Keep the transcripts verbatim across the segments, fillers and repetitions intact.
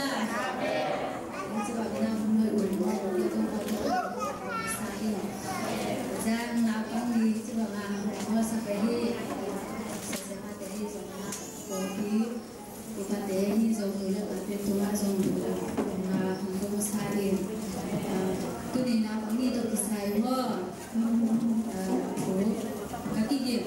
Amen. Ci bang na hun noi un mo ko ko ko sa hi. Zang na pang ni ci bang na ho sa pe hi. Sa sa ma te hi zong na ko hi. Ko pa te hi zong nu le pa te tua zong nu le pa te na hun ko sa hi. Tuni na pang ni to kisai mo. Ko ka ki hi.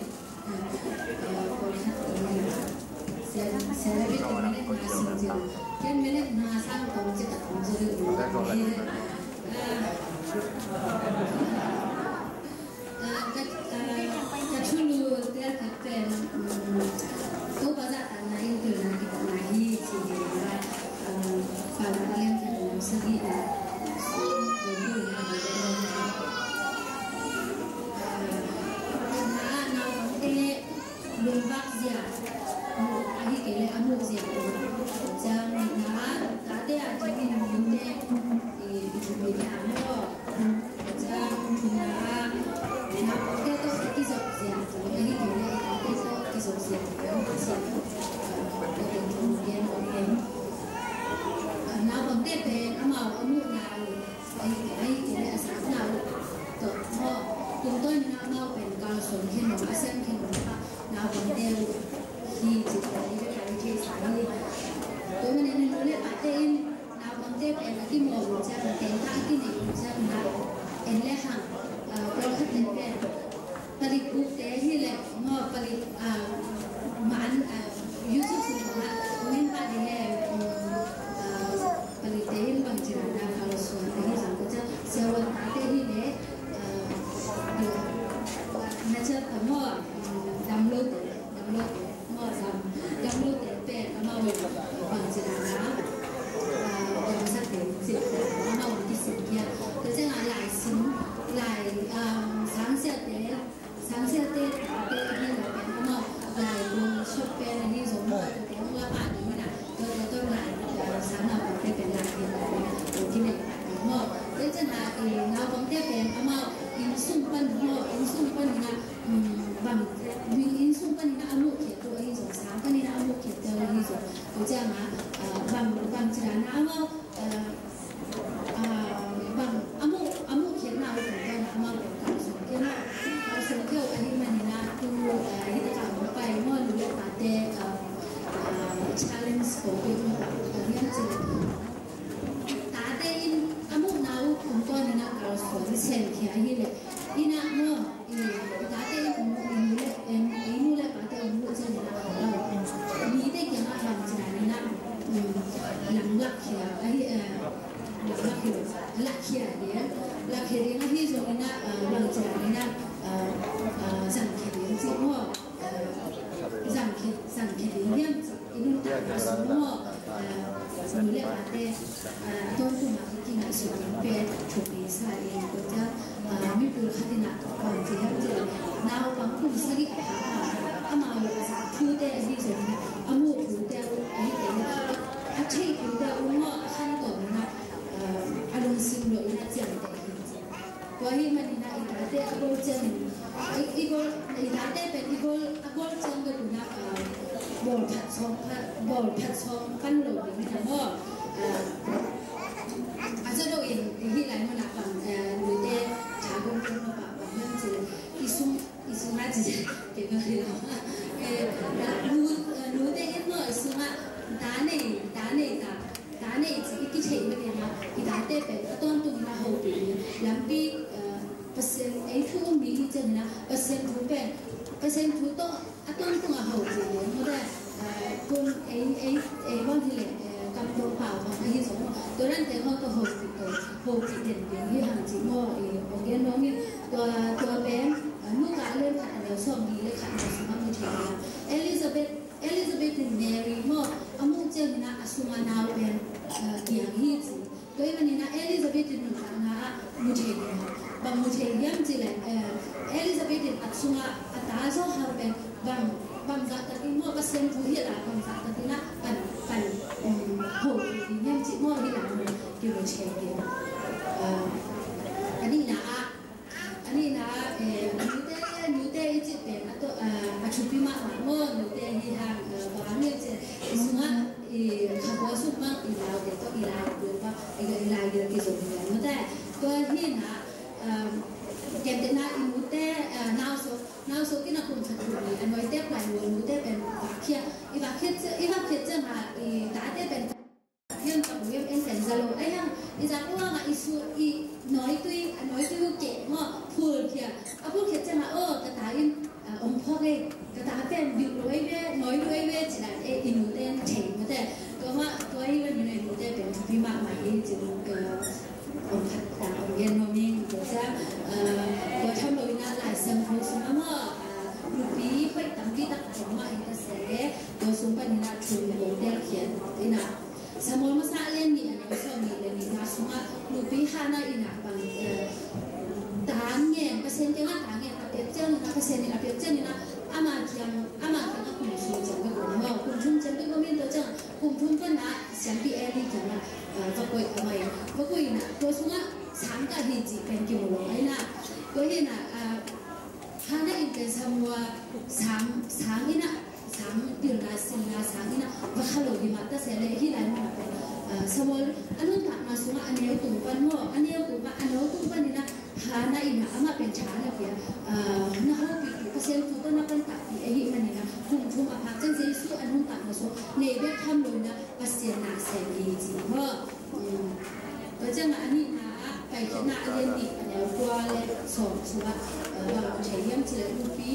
Lungvak zia, ahi kei le a muh zia. Ciang nihna, tate a dingin nute i thupi ni a maw. Ciang thumna, naupangte tawh kizop zia, ahi kei le tate tawh kizop zia. Naupangte pen amau a muhna uh Ahi, ahi kei le a sakna uh tawh maw, tungtawn in amau pen kalsuan khin uh, a sem khin uh, naupangte uh hi ci tua i bek a i theihsa hi. Tua manin nu le pate in naupangte pen a kimawl uh ciang, tengtah a kinei uh ciang na en le hang, ah, pawlkhatte pen palik bukte hi leh maw, palik, ah, man, ah, YouTube sung ah comment pah ding e, um, ah, palikte in bangci dan a kalsuan ahi zong ka ciang, siavuan tate hi leh, ah, na ciang ka maw, um, damlote, damlote maw, dam, damlote pen amau in bangci dan a, ah, damsakte, amau in kisim khia. Ka ciang a lai sim, lai, um, sangsiate, Sangsiate tate ahi lo pen amau lai buang shop pen ahi zong maw, tua te hong la pah ding maw na, tua tua tua lai, eh, sang naupangte pen lai khia lai maw, tua kinei pah ding maw. Tua ciang a, eh, naupangte pen amau inn sung pan maw, inn sung pan in a, mm, bang, inn sung pan in a a muh khiat uh ahi zong, sang pan in a a muh khiat uh ahi zong. Tua ciang a, ah, bang, bang ci dan a amau, eh, ah, bang, a muh, a muh khiatna uh tungtawn a amau pen kalsuan khia uh, kalsuan khia uh ahih manin a tu, eh, hi takah hong pai maw, nu le pate, ah, ah, challenge ko peuh uh, bang hiam cih leh tate in a muhna uh tungtawn in a kalsuan sem khia ahih leh, in a maw, I, i tate in hong muh, i nu le, em, i nu le pate hong muh ciangin a, a, mite kiangah bang ci dan in a, um, lam lakkhia, ahi, eh, lam lakkhia, lakkhia ding, lakkhia ding ahi zongin a, a, bang ci dan in a, a, a, zangkhia ding ci maw, a, zangkhia, zangkhia ding hiam ci. I nuntakna sung maw, ah, nu le pate, ah, tawntung ah i kingaihsut ding pen thupi sa ing. Tua ciang, ah, mipil khat in a bang ci hiam cih leh, naupang kum sagih a pha a, amau a zak thute ahi zongin a, a muh thute uh ahi kei leh, a theih thute uh maw, a khantoh in a, ah, a lungsim loh in a ciamteh hi. Tua ahih manin a i tate a gol ciangin, i, i gol, i tate pen i gol, a gol ciang bek un a, ah, bawlphat sawm, ah, bawlphat sawm pan lo ding hi na maw. Ah, a za lo in, i hih lai mun a pan, ah, nuite tha gol ciang maw pa, pa hiam cih leh, i sung, i sung a ci, kei bek hi lo. Eh, nu, eh, nute in maw, i sung a, ta nei, ta nei ta. Ta nei ci i kitheih manin a, i tate pen a tawntung in a hopih ding. Lampi, eh, Pasian ei thu um mi hi ciangin a, Pasian thu pen, Pasian thu tawh a tawntung a hopih ding. Mawte, eh, tun ei, ei, ei bang hi leh, eh, kam tawh pau bang ahi zong maw. Tua dante maw tawh hopih tawh, hopih den ding hi hang ci maw, eh, hong gen nuam hi. Tua, tua pen, eh, Luka a lian khat a neu sawmnih le khat na sungah mu thei ding a. Elizabeth Elizabeth in Mary maw, a muh ciangin a, a sung a nau pen, eh, piang hi ci. Tua ahih manin a Elizabeth in nuntakna ah mu thei hi hang. Bang mu thei hiam cih leh, eh, Elizabeth in a sung a, a ta zawhang pen bang, bang zahtak in maw, Pasian thu hi a, bang zahtak in a pan, pan, um, ho hi hiam cih maw, hih lam kimu thei hi. Eh, a nihna ah, A nihna, eh, nute, nute i cih pen a tawh, eh, a thupi mahmah maw, nute hi hang, eh, bang hang hiam cih leh i sungah, i kha Suk bang i lau te tawh i lai bil bang i lai bil kizom hi a, mate. Tua hi na, um, kem te na i nu te, uh, nau so, nau so kina kum khat kum ni a noi te pai nu nu te pen va khia, i va khia, i va khia ciang a i ta te pen hiam ka bu hiam en pen za lo. Ai hang i za ko nga i su i noi tui, a noi tui ke mo phul khia, a phul khia ciang a o ka ta in a, om phawk ei, ka ta pen bik luai ve, nawi luai ve, ci dan e, i nu ten thei mate. Tua mah, tua hi van i nu te pen thupi mahmah hi, ci, eh, om khat ta, om gen nuam ing, tua cia, eh, tua tham lo ina Lai Siangtho sung a maw, eh, nupi hoih tampi tak om mah hi ta se, tua sung pan ina thu om tel khian ina. Samuel masa a lian nih a neu sawm nih le nihna sungah nupi Hannah in ah bang, eh, ta ngen, Pasian kiangah ta ngen a piak ciangin ah, Pasian in a piak ciangin ah, ama kiang, ama kiangah kum thum ciang bek om maw, kum thum ciang bek om in tua ciang kum thum pan ah siampi Eli kiangah, eh, va koih, amah in va koih in ah tua sungah sang kah hi cih pen kimu lo ai na. Tua hi in ah, eh, Hannah in pen Samuel sang, sang in ah, sang pilna, sinna sang in ah va kha lo hi mah ta se leh hih lai mun ah pen, ah, Samuel a nuntakna sungah a neu tung pan maw, a neu tung pan, a neu tung pan in ah Hannah in ah amah pen tha na pia, ah, na hopih, Pasian thu tawh na pan takpi ahih manin ah kum thum a phak ciang Jesu a nuntakna sung nei bek tham lo in ah Pasian na sem hi ci maw. Tua ciangah a nihna ah Paikhiatna a lian nih a neu kua le sawm sungah, eh, bang mu thei hiam cih leh nupi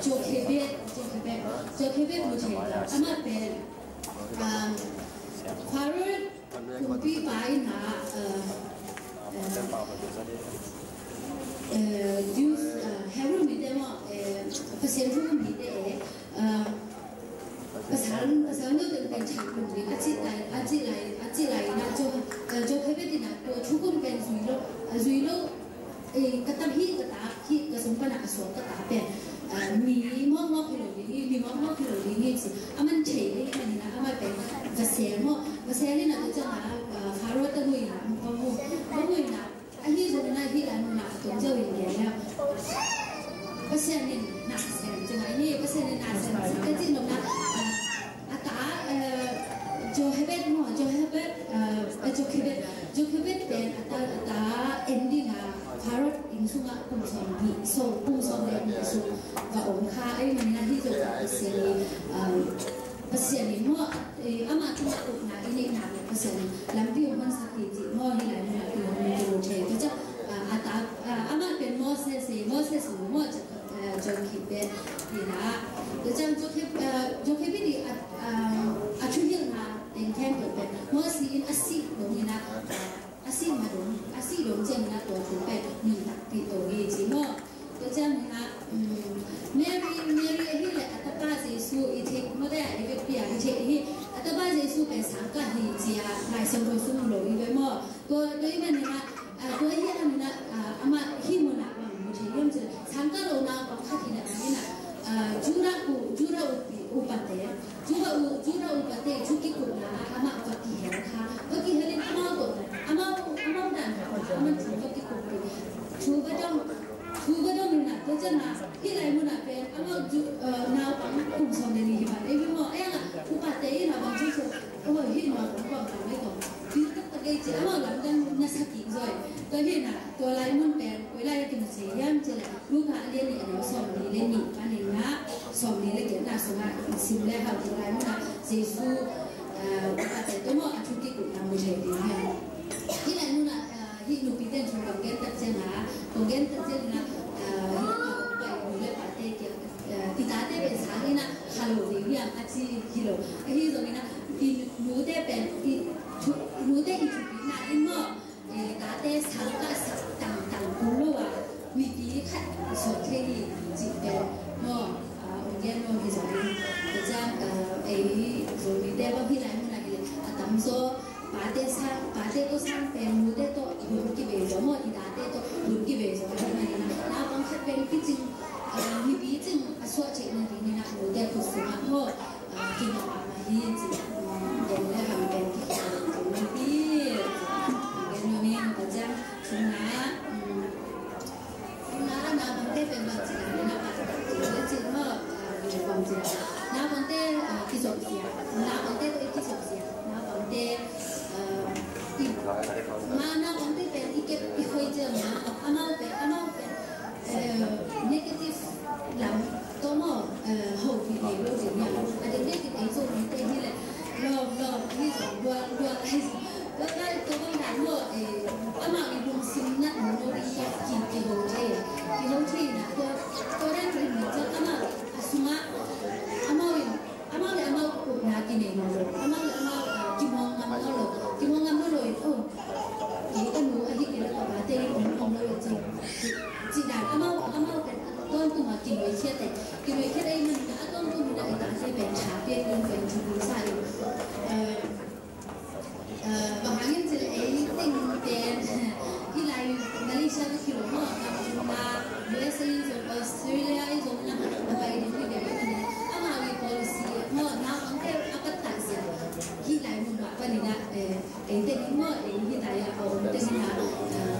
Jokhebed, Jokhebed, Jokhebed mu thei. Amah pen, um, Pharaoh kumpipa in ah, eh, eh, Jews, eh, Hebrew mite maw, eh, Pasian thu mite, eh, eh, Pasal, pasal no teng pen chak lum ding, a cih lai, a cih lai, a cih lai in ah Jo, eh, Jokhebed in ah tua thukhun pen zui lo, eh, zui lo, eh, ka ta hi, ka ta hi, ka sung pan ah a suak ka ta pen, eh, mi mawkmawk hi lo ding hi, mi mawkmawk hi lo ding hi ci. Aman thei ahih manin ah amah pen va sel maw, va sel in ah tua ciangah, eh, Pharaoh tanu in ah va mu, va mu in ah Ahi zongin ah hih lai mun ah a tun zo in gen leh Pasian in na sem ci ngai ni, Pasian in na sem ci ka cih nopna, ah, a ta, eh, Jokhebed maw, Jokhebed, eh, Jokhebed, Jokhebed pen a ta, a ta en ding ah Pharaoh inn sungah kum sawm nih, so, kum sawm le nih sung va om kha ahih manin ah hih zong Pasian in, ah, Pasian in maw, eh, amah tungah ukna i neihna Pasian in lampi hong honsak hi cih maw, hih lai mun ah i hong mu thei. Tua ciang, ah, a ta, ah, amah pen Moses hi, Moses nu maw, Jacob, eh, Jacob pen hi na. Tua ciang Jacob, eh, Jacob hi a, ah, a thuhilhna teng khempeuh pen Moses in a sih dong hi na, ah, a sih ma dong, a sih dong ciangin ah tua thu pen nuntakpih to hi ci maw. Tua ciangin ah, um, Mary, Mary ahi leh a tapa Jesu i theih, mawte, i vekpi a i theih hi, a tapa Jesu pen sang kah hi ci a Lai Siangtho sung mu lo i ve maw. Tua, tua ahih manin ah, ah, tua ahih manin ah, ah, amah hih mun ah bang mu thei hiam cih leh sang kah lo naupang khat hi leh bang in ah, ah, Judah u, Judah u, upate, Judah u, Judah upate thu kikupna ah amah va kihel kha, va kihel in amau tawh, amau, amau dan khat ah amah thu va kikup, thu va dong, thu va dong in ah, tua ciang ah hih lai mun ah pen amau Ju-, eh, naupang kum sawm le nih hi pan ei ve maw, ei ang ah upate in ah bang ci ci, oh, hih naupang bang bang ei tawh, hih taktak ei ci, amau lamdang na sa kik zaw ei. Tua hi in ah tua lai mun pen koi lai a kimu thei hiam cih leh Luka a lian nih a neu sawmli le nih panin ah sawmli le giatna sungah sim le hau. Tua lai mun ah Jesu, ah, upate tawh maw a thu kikupna mu thei ding hi. Hih lai mun ah, ah, hih nupite in thu kong gen tak ciang ah, kong gen tak ciang ah, ah, hih lai mun ah pai nu le pate kiang, ah, i tate pen sang in ah kha lo ding hiam a ci hi lo. Ahi zongin ah i nute pen i thu, i nute i thupina in maw, eh, tate sang kah sak tangtang kul lo a mipi khat suak thei hi cih pen maw, ah, ong gen nuam hi zongin. Tua ciang, ah, ei Zomite bang hih lai mun ah hi leh a tamzaw pate sang, pate tawh sang pen nute tawh hun kibei zaw maw, i tate tawh hun kibei zaw. Ahih manin ah naupang khat pen kicing, ah, mipi cing a suah theih nadingin ah nute khut sungah maw, ah, kinawh mahmah hi ci, um, gen le hang pen kikhel hi. Gen nuam ing. Tua ciang thumna, um, thumna ah naupangte pen bangci dan in ah, ah, ci maw, ah, bangci dan, naupangte, ah, kizopzia, naupangte tawh i kizopzia, naupangte Hi zong, dual, dual, hi zong. Tua bang, tua bang dan maw, eh, amau i lungsim na, no, no, i ki, kiho thei. Kiho thei na, tua, tua dan rin mi ciang amau, a sungah, amau in, amau le amau upna kinei nawn lo. Amau le amau, ah, kimuang ngam nawn lo. Kimuang ngam nawn lo in, oh, kei ka nu ahi kei le ka pate in hong om lo lo ciang. Ci dan amau, amau pen a tawntung a kinuai khiat e. Kinuai khiat ahih manin a tawntung in a i tate pen tha piak ding pen thupi sa in. Eh, eh, bang hang hiam cih leh ei teng pen hih lai Malaysia ka kilawm maw, gam thum a, U S A in zong, Australia in zong na, a pai ding hi ve manin a, amau i policy maw, naupangte a pattah zia hih lai mun mah panin a, eh, ei teng in maw, ei hih lai a om teng in a, eh,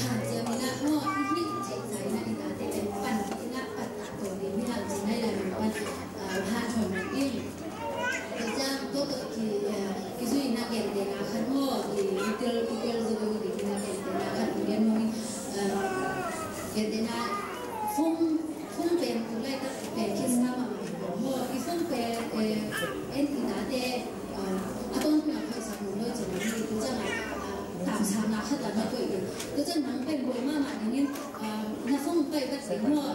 hanciam in a maw, i hih theih zah in a i tate pen panpih in a pattah tawh ding hi hang ci na hih lai mun pan, eh, hanthawn in. Tua ciang tua tawh ki, eh, kizui in a gentehna khat maw, i, i tel, i tel zaw ding in a gentehna khat i gen nuam in, eh, gentehna phone, phone pen tu laitak pen khin sa mahmah maw, i phone pen, eh, en i tate, eh, a tawntung a khoihsak nuam lo ci na hi, tua ciang a, eh, tamsakna khat a na koih in. Tua ciang nang pen buai mahmah ding in, ah, na phone pai vat ding maw,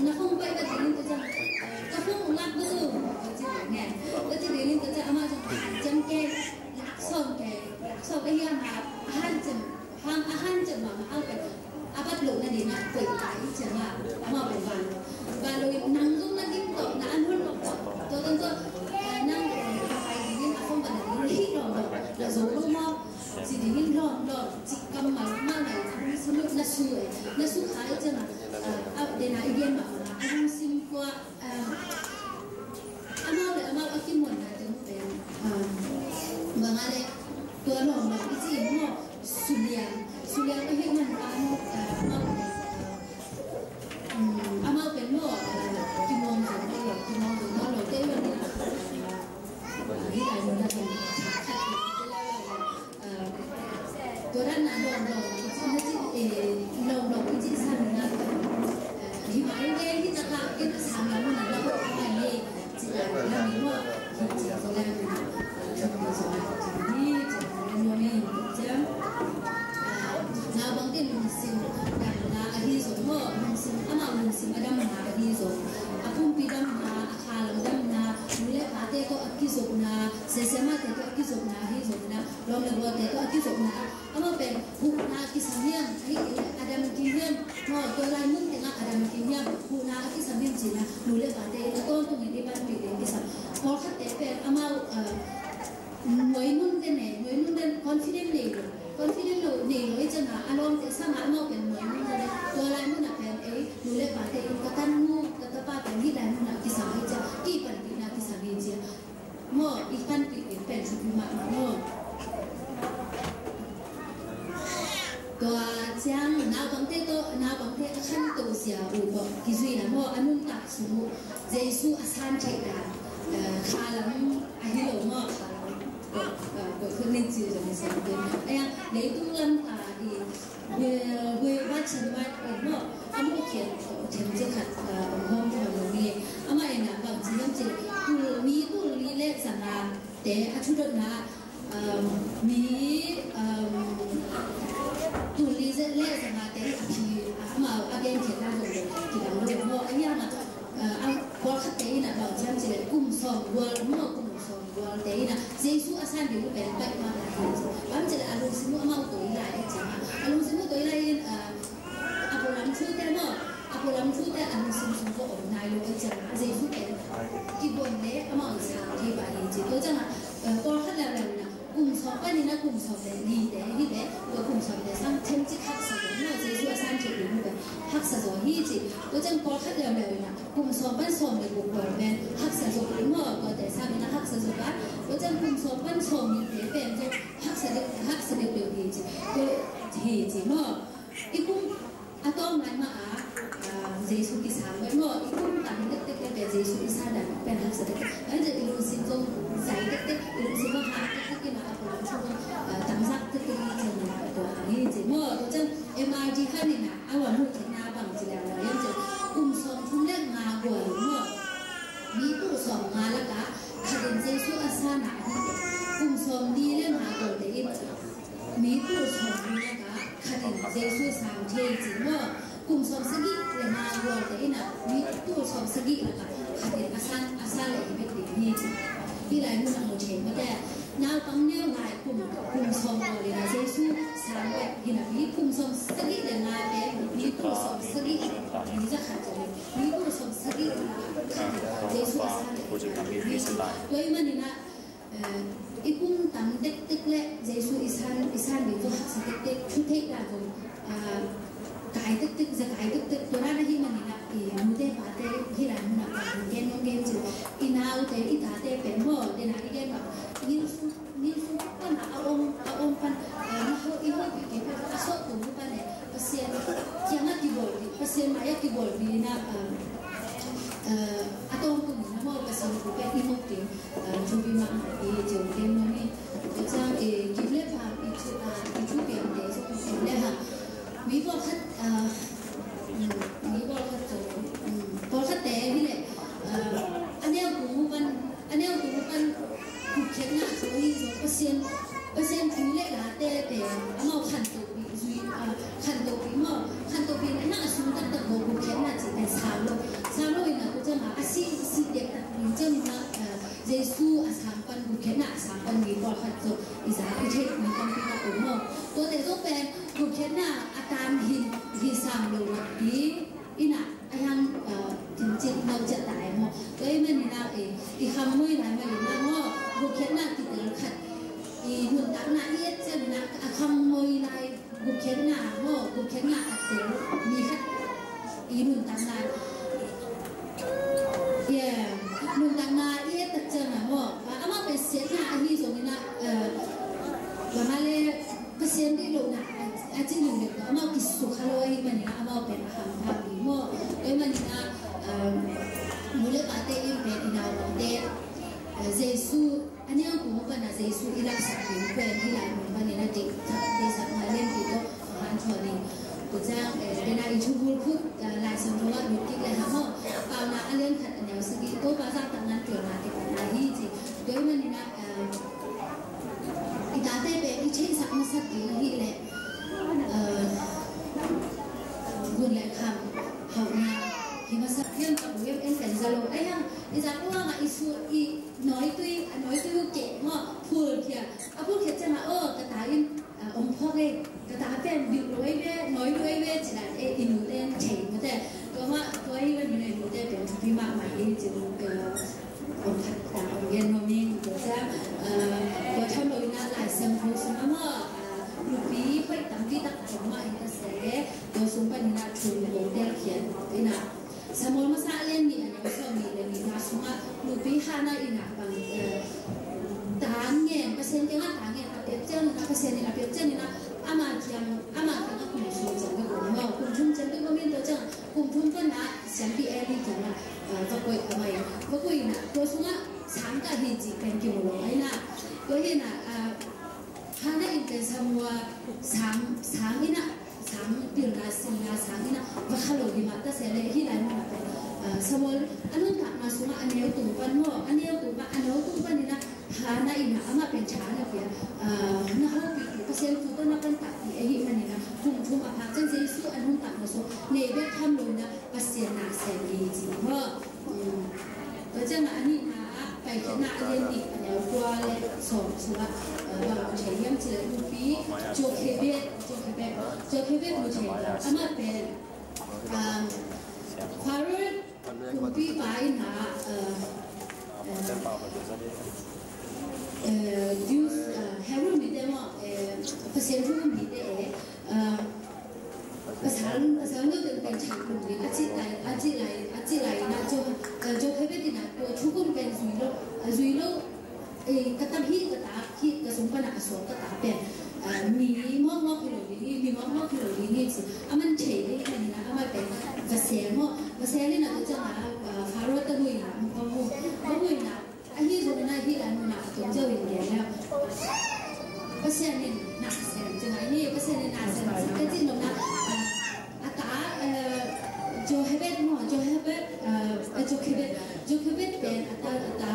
na phone pai vat ding in tua ciang, ah, ka phone lak vat o, ka ci ding in. Ka ci ding in tua ciang amah zong hanciam kei, lak sawm kei, lak sawm kei hiam a, a hanciam, hang a hanciam mahmah ang pen a vat loh nading a koih ta i ciang a, amah pen van lo. Van lo in nang zong na gim tawh, na an hon tawh, tua ciang tua, ah, nang, ah, pai ding in a phone vat nading in hih lawm lawm, na zo lo maw. Ci ding in lawm lawm, ci kammal mahmah in a lungsim na su e, na su kha i ciang a, a, a, dena i gen mahmah a lungsim kua, a, amau le amau a kimuanna teng pen, a, bang a le tua lawm lawm i ci in maw, suliang, suliang ahih man a, a, amau, um, amau pen maw, a, kimuang zong maw lo, kimuang zong maw lo, te i wan ni, a, hih lai mun a zong, a, Tua dan a lawm lawm i cih na cih, eh, lawm lawm i cih sang na, eh, hi mai ve hi tak a, ken a sang lam na lawm lawm hi, cih lai lam hi maw, hi cih tua lam hi. Hi cih tua lam hi, cih tua lam hi. Naupangte lungsim damna ahi zong maw, lungsim, amau lungsim a damna ahi zong, a pumpi damna, a khalam damna, nu le pate tawh a kizopna, sese mate tawh a kizopna ahi zong na, lawm le gualte tawh a kizopna ah, amau pen huhna kisam hiam, ahi kei leh a dam kim hiam, maw, tua lai mun tengah a dam kim hiam, huhna a kisam hiam cihna, nu le pate in a tawntungin i panpih ding kisam. Pawlkhatte pen amau, ah, nuai nunte nei, nuai nunte confident nei lo, confident lo nei lo i ciangah a lawmte sangah amau pen nuai nunte nei, tua lai munah pen ei nu le pate in ka tannu, ka tapa pen hih lai munah kisam hi ciah, ki panpihna kisam hi ciah. Maw, i panpih ding pen thupi mahmah maw. Tua ciang naupangte tawh, naupangte a khanto zia uh tawh kizuina maw, a nuntak sung uh Jesu a san theih dan, eh, khalam ahi lo maw, khalam. Ko, eh, ko, ko ning ci zong siam ding. Aya, leitung lam, ah, i Hui, hui, va chin va, eh, maw, a muh khiat, themcik khat, ah, om hawm hawm lo mi. Amah in ah bang ci hiam cih leh, tul, mi tul li le zanga te a thudotna, um, mi, um, tul li ze-, le zanga te a phi, ah, amah a gen khiatna zong lo, kibang lo maw, a hiam ah, ah, a pawlkhatte in ah bang ci hiam cih leh, kum sawm gual, maw, kum sawm gualte in ah Jesu a san ding uh pen baih mah na hi. Bang ci leh a lungsim uh amau toi lai e ciang a, a lungsim uh toi lai in, ah, a pualam thute maw, a pualam thute a lungsim sung tawh om nai lo e ciang a, Jesu pen kibon le amau i sang thei pah hi ci. Tua ciang a, ah, pawlkhat leuleu in ah kum sawm panin ah kum sawm le lite hi leh, tua kum sawm le sang themcik haksa zaw maw, Jesu a san theih ding uh pen haksa zaw hi ci. Tua ciang pawlkhat leuleu in ah kum sawm pan sawm le guk pawl pen haksa zaw hi maw, tuate sangin a haksa zaw a. Tua ciang kum sawm pan sawm nihte pen zong haksa deuh, haksa deuhdeuh hi ci. Tua hi ci maw. I kum a tawng lai mah a, ah, Jesu kisang pen maw. I kum tam dekdek pen Jesu i san dan pen haksa dekdek. An zia i lungsim zong zai dekdek, i lungsim zong hang dekdek in a, a pualam thu zong, ah, tamzak dekdek hi ci maw. Tua hi ci maw. Tua ciang M R T khan in a, a va muh theihna bang ci leng hiam cih leh, kum sawmthum le nga gual in maw, mi tul sawmnga lakah khat in Jesu a san a, kum sawmli le nga gualte in mi tul sawmli lakah khat in Jesu sang thei ci maw? Kum sawmsagih le nga gualte in ah mi tul sawmsagih lakah khat in a san, a san le i bek ding hi ci. Hih lai mun ah mu thei mawte. Naupang neu lai kum, kum sawm gual in ah Jesu sang pai hi napi kum sawmsagih le nga te mi tul sawmsagih, mi za khat ci, mi tul sawmsagih lakah khat in Jesu a san le i bek ding hi ci. Tua ahih manin ah i kum tam tektek le Jesu i san, i san ding zong haksa tektek, thu theih dan zong kai tektek, za kai tektek, tua dan ahih manin ah i nute pate hih lai mun ah pan gen nong gen ci, i naute i tate pen maw, den a i gen bang nilsung, nilsung pan a om, a om pan na ho i hoih pi kei pan a sawh tung pan e Pasian kiangah kibawl ding, Pasian mai-ah kibawl ding in ah a tawng tung in ah maw Pasian thu pen i mawk ding. Thupi mahmah i ci uh gen nuam hi. Tua ciang i gim le pham i thu, i thu piangte zong gim le hang. Mi pawlkhat, mi pawlkhat zong, pawlkhatte hi leh a neu tung pan, a neu tung pan gupkhiatna thu hi zong Pasian, Pasian thu le late pen amau khantoh zui, khantohpih maw, khantohpih na a sung taktak maw gupkhiatna cih pen sang lo, sang lo in a tua ciang a si, si dektak ding ciang in a Jesu a sang pan gupkhiatna a sang pan mi pawlkhat zong i za i theih mi tampi tak om maw. Tuate zong pen gupkhiatna a tan hi, hi sang lo nak ding in a a hiang cimcin nau ciah ta ai maw. Tua ahih manin a i khangmoi lai mah in a maw gupkhiatna kitel khat i nuntakna i et ciangin a khangmoi lai gupkhiatna maw, gupkhiatna a tel mi khat i nuntakna, nuntakna i et tak ciangin a maw, amah pen siatna ahi zongin a bang a le Pasian deih lohna a ci ning deuh tawh amau kisukha lo ahih manin a amau pen a hampha ding maw. Tua ahih manin a nu le pate in pen i naupangte Jesu a niangkung uh pan a Jesu i laksak ding pen hih lai mun panin a deihsak, deihsakna lianpi tawh a hanthawn in. Tua ciang den a i thubul khut Lai Siangtho ah lut kik le hang aw, Paunak a lian khat a neu sagih, Topa zahtakna in tualna kipatna hi ci. Tua ahih manin a i tate pen i theihsak masak ding ahih leh gun le kham hauhna hi masak. Hiam ka pu hiam en pen za lo ai hang i zak uh hangah i su i nawitui, a nawitui uh keh maw phulkhia, a phulkhiat ciangah aw ka ta in om phawk ei, ka ta pen bil lo ei ve, nawi lo ei ve ci dan ei i nute in thei mate. Tua mah tua hi manin a i nute pen thupi mahmah hi ci. Om khat ta om gen nuam ing. Tua ciang tua tham lo in a Lai Siangtho sung ah maw nupi hoih tampi tak om mah hi ta se, tua sung panin a thu ko telkhiat in a Samuel masa a lian nih a neu sawm nih le nihna sungah nupi Hannah in a bang ta ngen, Pasian kiangah ta ngen a piak ciangin a, Pasian in a piak ciangin a ama kiang, ama kiangah kum sung ciang bek om maw, kum thum ciang bek om in tua ciangah kum thum pan a siampi Eli kiangah va koih a mai, va koih in a tua sungah sang kah hi cih pen kimu lo ai na. Tua hi in a Hannah in pen Samuel sang, sang in a, sang pilna, sinna sang in a va kha lo hi mah ta se leh hih lai mun ah pen Samuel a nuntakna sungah a neu tung pan maw, a neu tung pan, a neu tung pan in a Hannah in a amah pen tha na pia, na hopih uh Pasian thu tawh na pan takpi ahih manin a kum thum a phak ciang Jesu a nuntakna sung nei bek tham lo in a Pasian na sem hi ci maw. Tua ciangah a nihna ah Paikhiatna a lian nih a neu kua le sawm sungah bang mu thei hiam cih leh nupi Jochebed, Jochebed, Jochebed mu thei. Amah pen Pharaoh kumpipa in a Jews, Hebrew mite maw, Pasian thu um mite e Pasal, pasal no teng pen tha kum ding a cih lai, a cih lai, a cih lai in a Jo, Jochebed in a tua thukum pen zui lo, a zui lo, ka tam hi, ka ta hi, ka sung pan a a suak ka ta pen mi mawkmawk hi lo ding hi, mi mawkmawk hi lo ding hi ci. A man thei ding hi in a amah pen va sel maw, va sel in a tua ciang a Pharaoh tanu in a va mu, va mu in a Ahi zongin a hih lai mun ah a tun zeu in gen le Pasian in na sem ci ngai ni, Pasian in na sem ci ka cih nopna a ta Jochebed maw, Jochebed, Jochebed, Jochebed pen a ta, a ta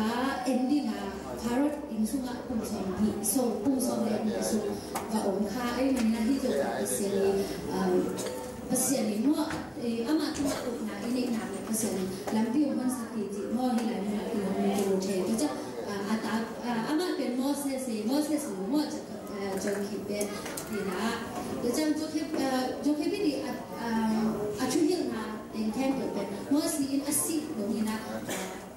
en ding a Pharaoh in sungah kum sawm nih sung, kum sawm le nih sung va om kha. Ahih manin ah hih zong Pasian in, um, Pasian in maw, eh, amah tungah upna i neihna leh Pasian in lampi hong honsak hi cih maw, hih lai munah kilawm in kimu thei. Tua ciang, ah, a ta, ah, amah pen Moses hi, Moses in maw, Jacob, eh, Jacob pen hi na. Tua ciang Jacob, eh, Jacob in a, ah, a thuhilhna teng khempeuh pen Moses in a sih dong in ah,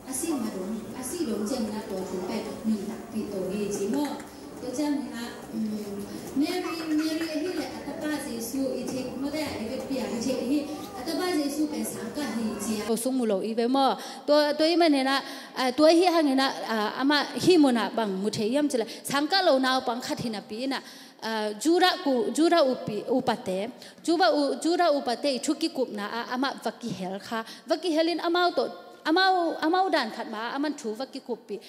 a sih ma dong, a sih dong ciangin ah tua thu pen nuntakpih to hi ci maw. Tua ciangin ah, um, Mary, Mary ahi leh a tapa Jesu i theih, mawte ah i vekpi ah i theih hi, a tapa Jesu pen sangkah hi ci a. Tua sung mu lo i ve maw. Tua, tua ahih manin ah, ah, tua ahih hangin ah, ah, amah hih munah bang mu thei hiam cih leh sangkah lo naupang khat hi napi in ah, ah, Judah ku, Judah upi, upate, Judah u, Judah upate i thu kikupna ah amah va kihel kha. Va kihel in amau tawh, amau, amau dan khat mah ah aman thu va kikuppih.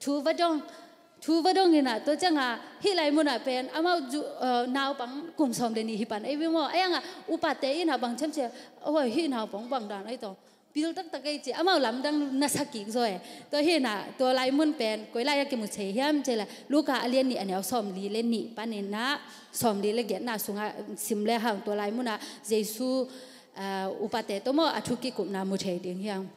Thu va dong, thu va dong in ah, tua ciang ah, hih lai munah pen, amau Ju, eh, naupang kum sawm le nih hi pan, ei ve maw, ei ang ah, upate in ah bang ciam cia, oi, hih naupang bang dan, ei tawh, pil taktak ei ci, amau lamdang na sa kik zaw e. Tua hi in ah, tua lai mun pen, koi lai ah kimu thei hiam ci leh, Luka a lian nih a neu sawm li le nih pan in ah, sawm li le giatna sungah sim le hang, tua lai munah, Jesu, eh, upate tawh maw, a thu kikupna mu thei ding hi hang.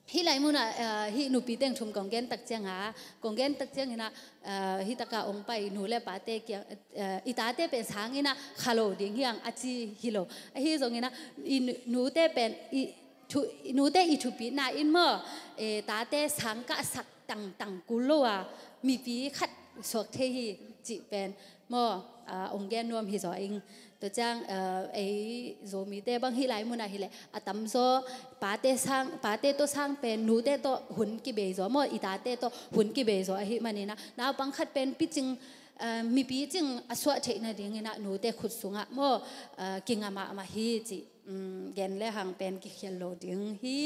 Hih lai munah, eh, hih nupi teng thum kong gen tak ciang a, kong gen tak ciangin ah, eh, hih taka ong pai nu le pate kiang, eh, i tate pen sangin ah kha lo ding hi hang a ci hi lo. Ahi zongin ah, i nu, nute pen, i thu, i nute i thupina in maw, eh, tate sangkah sak tangtang kul lo a, mipi khat suak thei hi cih pen maw, ah, ong gen nuam hi zaw ing. Tua ciang, ah, ei Zomite bang hih lai munah hi leh, a tamzaw, pate sang, pate tawh sang pen, nute tawh hun kibei zaw maw, i tate tawh hun kibei zaw ahih manin ah, naupang khat pen picing, ah, mipi cing a suah theih nadingin ah, nute khut sungah maw, ah, kinga mahmah hi cih, um, gen le hang pen kikhial lo ding hi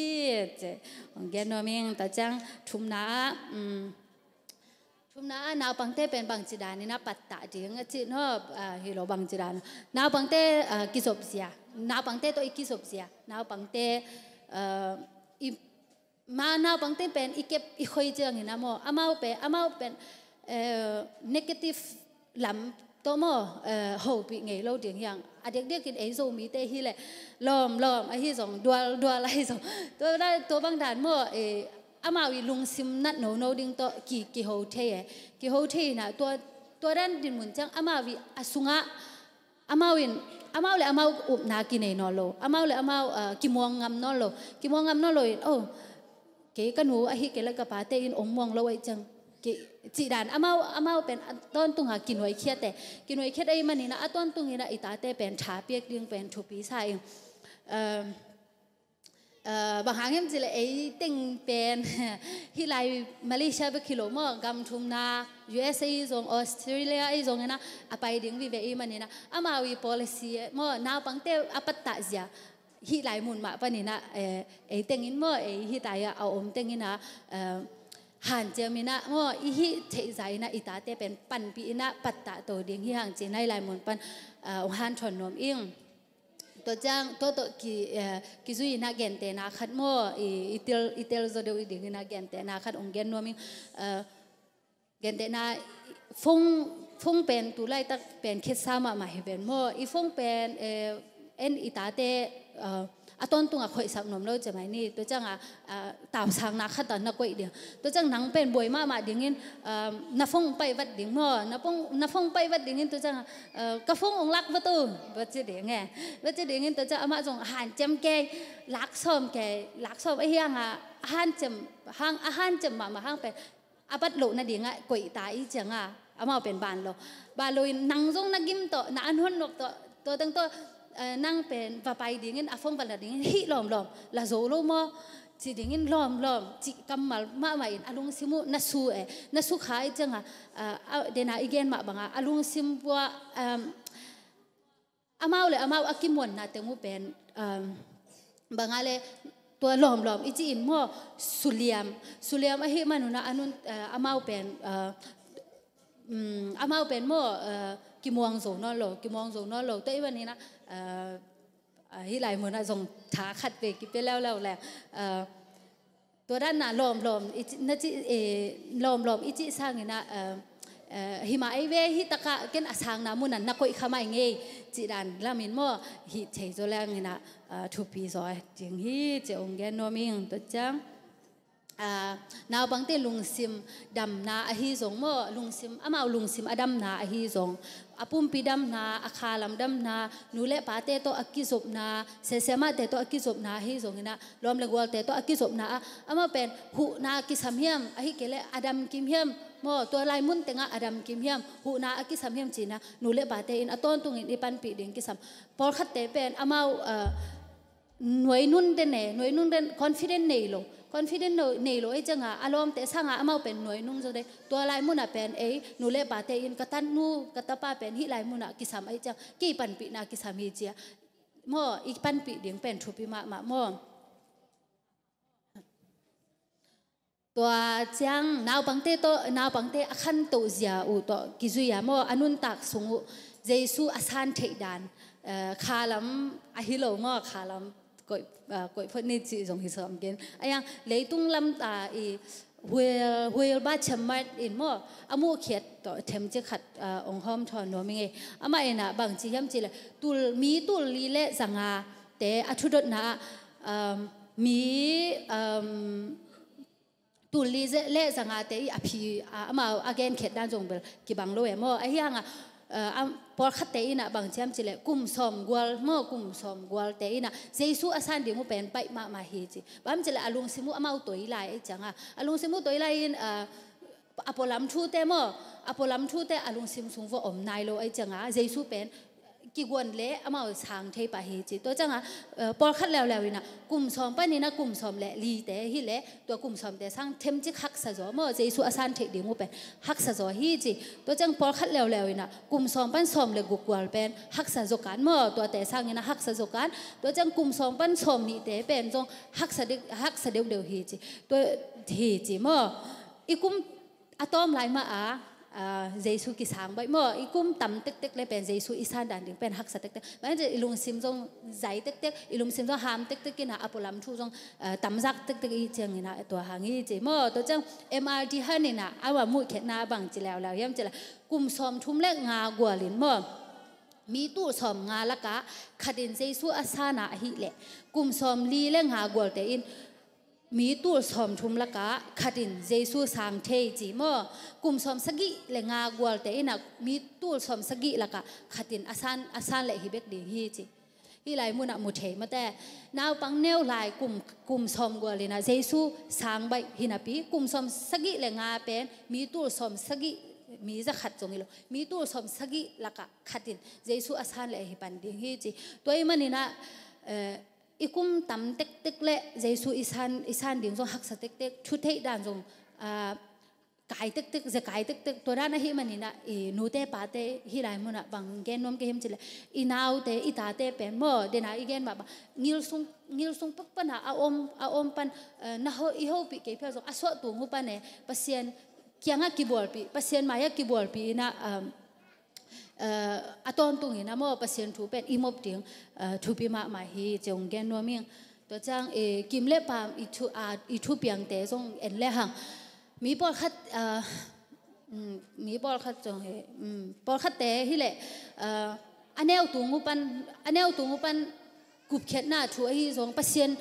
cih, ong gen nuam ing. Tua ciang, thumna ah, um, Thumna ah naupangte pen bangci danin a pattah ding a cih no, ah, hi lo bangci dan. Naupangte, ah, kizop zia. Naupangte tawh i kizop zia. Naupangte, ah, i, ma naupangte pen i kep i khoi ciangin a maw. Amau pen, amau pen, eh, negative lam tawh maw, eh, hopih ngei lo ding hi hang. A diakdiakin ei Zomite hi leh lawm, lawm, ahi zong, dual, dual, ahi zong. Tua, tua bang dan maw, eh, amau i lungsim nat nono ding tawh ki, kiho thei e. Kiho thei in ah tua, tua dan dinmun ciang amau i a sungah, amau in, amau le amau upna kinei nawn lo. Amau le amau, ah, kimuang ngam nawn lo. Kimuang ngam nawn lo in, oh, kei ka nu ahi kei le ka pate in ong muang lo ahih ciang. Kei, cih dan amau, amau pen a tawntung a kinuai khiat e. Kinuai khiat ahih manin ah a tawntung in ah i tate pen tha piak ding pen thupi sa ing. Um, Ah, bang hang hiam cih leh ei teng pen hih lai Malaysia bek hi lo maw, gam thumna, U S A zong, Australia zong in ah a pai ding vive ahih manin ah, amau i policy maw, naupangte a pattah zia hih lai mun mah panin ah, eh, ei teng in maw, ei hih lai ah a om teng in ah, eh, hanciam in ah maw, i hih theih zah in ah i tate pen panpih in ah pattah to ding hi hang ci-in ah hih lai mun pan, ah, ong hanthawn nuam ing. Tua ciang, tua tawh ki, eh, kizui in ah gentehna khat maw, i, i tel, i tel zaw deuh i ding in ah gentehna khat ong gen nuam ing, eh, gentehna phone, phone pen tu laitak pen khetsa mahmah hi ven maw, i phone pen, eh, en i tate, eh, a tawntung a khoihsak nuam lo ci mai ni, tua ciang a, ah, tausangna khat ah na koih ding. Tua ciang nang pen buai mahmah dingin, um, na phone pai vat ding maw, na phone, na phone pai vat dingin tua ciang, uh, ka phone ong lak vat o, va ci ding e. Va ci dingin tua ciang amah zong hanciam kei, lak sawm kei, lak sawm ahi hang a, a hanciam, hang, a hanciam mahmah hang pen, a vat loh nading ah koih ta i ciang a, amau pen ban lo. Ban lo in nang zong na gim tawh, na an hon nok tawh, tua teng tawh, eh, nang pen va pai dingin, a phone va la dingin, hih lawmlawm, la zo lo maw, ci dingin lawmlawm, cih kammal mahmah in, a lungsim uh na su e, na su kha i ciang a, ah, a, dena i gen mah bang a, a lungsim pua, um, amau le amau a kimuanna teng uh pen, um, bang a le tua lawmlawm i ci in maw, suliam, suliam ahih man un ah a nun, uh, amau pen, uh, um, amau pen maw, uh, kimuang zo nawn lo, kimuang zo nawn lo. Tua ahih manin ah, uh, uh, hih lai mun ah zong tha khat vei kipia leuleu le, uh, tua dan na lawmlawm i ci, na ci, eh, lawmlawm i cih sangin ah, eh, eh, himah ei ve, hih takah ken a sangna munah na koih kha mai ngei cih dan lamin maw, hih thei zaw lengin ah, eh, thupi zaw ding hi ci ong gen nuam ing. Tua ciang, ah, naupangte lungsim damna ahi zong maw, lungsim, amau lungsim a damna ahi zong, a pumpi damna, a khalam damna, nu le pate tawh a kizopna, sese mahte tawh a kizopna ahi zongin ah, lawm le gualte tawh a kizopna ah, amau pen huhna kisam hiam, ahih kei leh a damkim hiam maw, tua lai mun tengah a damkim hiam, huhna a kisam hiam cih na, nu le pate in a tawntungin i panpih ding kisam. Pawlkhatte pen amau, ah, nuainun den e, nuainun den, confident nei lo, confident no, nei lo ei cianga, a lawmte sanga amau pen nuainun zaw de. Tua lai munah pen ei nu le pate in ka tanu, ka tapa pen hih lai munah kisam ei ciang, kei panpihna kisam hi cia maw, i panpih ding pen thupi mahmah maw. Tua ciang naupangte tawh, naupangte a khantoh zia uh tawh kizui a maw, a nuntak sung uh Jesu a san theih dan, eh, khalam ahi lo maw, khalam koih, eh, koih phot ni cih zong hi sam gen. A yang leitung lam, ah, i huel, huel ba chammat in maw, a muhkhiat tawh themcik khat, eh, ong hawm thawn nuam ing e. Amah in ah bang ci hiam cih leh, tul, mi tul li le zanga te a thudotna ah, um, mi, um, tul li ze-, le zangate i a phi, a, amau a genkhiat dan zong bel kibang lo e maw. Ahi hanga, eh, am, pawlkhatte in ah bang ci hiam cih leh kum sawm gual maw, kum sawm gualte in ah Jesu a san ding uh pen baih mahmah hi ci. Bang hiam cih leh a lungsim uh amau toi lai ei cianga, a lungsim uh toi lai in, eh, a pualam thute maw, a pualam thute a lungsim sung vua om nai lo ei cianga, Jesu pen kiguan le amau sang thei pah hi ci. Tua cianga, eh, pawlkhat leuleu in ah kum sawm panin ah kum sawm le lite hi leh, tua kum sawmte sang themcik haksa zaw maw, Jesu a san theih ding uh pen haksa zaw hi ci. Tua ciang pawlkhat leuleu in ah kum sawm pan sawm le guk gual pen haksa zaw kan maw, tuate sangin ah haksa zaw kan. Tua ciang kum sawm pan sawm nihte pen zong haksa deuh, haksa deuhdeuh hi ci. Tua hi ci maw. I kum a tawm lai mah a, ah, Jesu kisang baih maw, i kum tam tektek le pen Jesu i san dan ding pen haksa tektek. Mah i lungsim zong zai tektek, i lungsim zong ham tektek in ah a pualam thu zong, ah, tamzak tektek i ciangin ah tua hang hi ci maw. Tua ciang M R D Han in ah a va muhkhiatna bang ci leuleu hiam cih leh, kum sawm thum le nga gual in maw, mi tul sawm nga lakah khat in Jesu a san a ahih leh, kum sawm li le nga gualte in mi tul sawm thum lakah khat in Jesu sang thei ci maw. Kum sawm sagih le nga gualte in ah mi tul sawm sagih lakah khat in a san, a san leh hi bek ding hi ci. Hih lai munah mu thei mate. Naupang neu lai kum, kum sawm gual in ah Jesu sang baih hi napi, kum sawm sagih le nga pen mi tul sawm sagih, mi za khat zong hi lo, mi tul sawm sagih lakah khat in Jesu a san leh hi pan ding hi ci. Tua ahih manin ah, eh, i kum tam tektek le Jesu i san, i san ding zong haksa tektek, thu theih dan zong, ah, kai tektek, ze kai tektek, tua dan ahih manin ah, i nute pate hih lai munah bang gen nuam ka hiam cih leh, i naute, i tate pen maw, den a i gen mah bang, ngil sung, ngil sung pak pan a, a om, a om pan, eh, na ho, i hopih kei phial zong, a suah tung uh pan e, Pasian kiangah kibualpih, Pasian mai-ah kibualpih in ah, um, eh, a tawntungin ah maw, Pasian thu pen i mop ding, eh, thupi mahmah hi ci ong gen nuam ing. Tua ciang, eh, kim le pam i thu, ah, i thupiangte zong en le hang. Mi pawlkhat, ah, mm, mi pawlkhat zong hi, mm, pawlkhatte hi leh, ah, a neu tung uh pan, a neu tung uh pan gupkhiatna thu ahi zong, Pasian,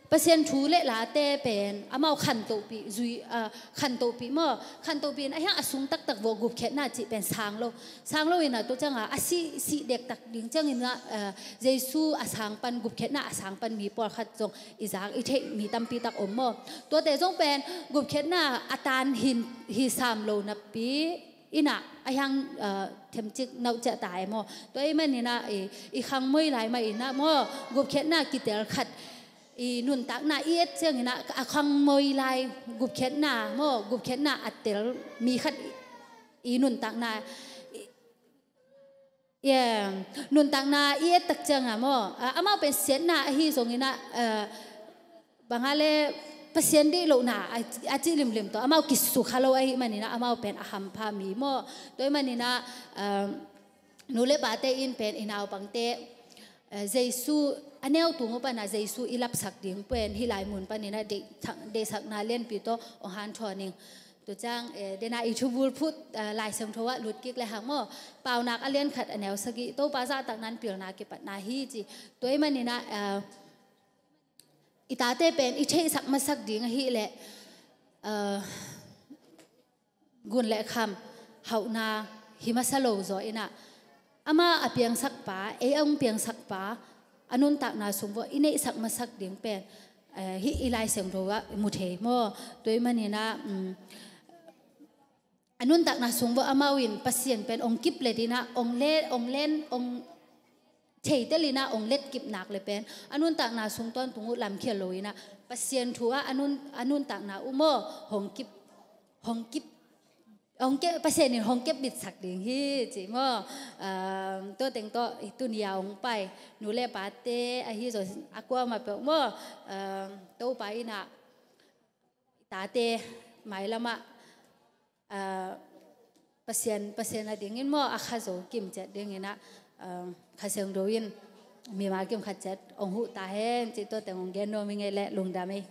Pasian thu le late pen amau khantohpih, zui, ah, khantohpih maw, khantohpih in a hiang a sung taktak vua gupkhiatna cih pen sang lo. Sang lo in ah tua cianga a sih, sih dektak ding ciangin ah, ah, Jesu a sang pan, gupkhiatna a sang pan mi pawlkhat zong i zak i theih mi tampi tak om maw. Tuate zong pen gupkhiatna a tan hin hi sam lo napi in ah a hiang, ah, themcik nauh ciah ta e maw. Tua ahih manin ah i, i khangmoi lai mah in ah maw, gupkhiatna kitel khat i nuntakna i et ciangin ah a khangmoi lai gupkhiatna maw, gupkhiatna a tel mi khat i, i nuntakna i, yeah, nuntakna i et tak cianga maw, ah, amau pen siatna ahi zongin ah, ah, bang a le Pasian deih lohna a, a cih limlim tawh amau kisukha lo ahih manin ah amau pen a hampha mi maw. Tua ahih manin ah, ah, nu le pate in pen i naupangte Eh, Jesu a neu tung uh pana Jesu i lapsak ding pen hih lai mun paninah deih-, deihsakna lianpi tawh hong hanthawn ing. Tua ciang, eh, dena i thubul phut, eh, Lai Siangtho ah lut kik le hang maw, Paunak a lian khat a neu sagih, Topa zahtakna in pilna kipatna hi ci. Tua ahih maninah, eh, i tate pen i theihsak masak ding ahih leh, eh, gun le kham hauhna hi masa lo zaw inah, ama a piangsakpa, ei a hong piangsakpa a nuntakna sung vawh i neihsak masak ding pen, eh, hih i Lai Siangtho ah mu thei maw. Tua ahih maninah, um, a nuntakna sung vawh amau in Pasian pen hong kip let inah, hong le, hong len, hong theitel inah hong letkip nak le pen a nuntakna sung tawntung uh lamkhial lo inah, Pasian thu ah a nun, a nuntakna uh maw, hong kip, hong kip, hong kep, Pasian in hong kepbitsak ding hi ci maw. Um, tua teng tawh i tuni a hong pai nu le pate ahi zong a kuamah peuh maw, um, Topa inah tate mailamah, ah, Pasian, Pasian a dingin maw, a kha zo kim ciat dinginah, ah, Kha Siangtho in mimal kim khat ciat hong huh ta hen ci. Tua teng hong gen nuam hi ing ei leh, lungdam ei.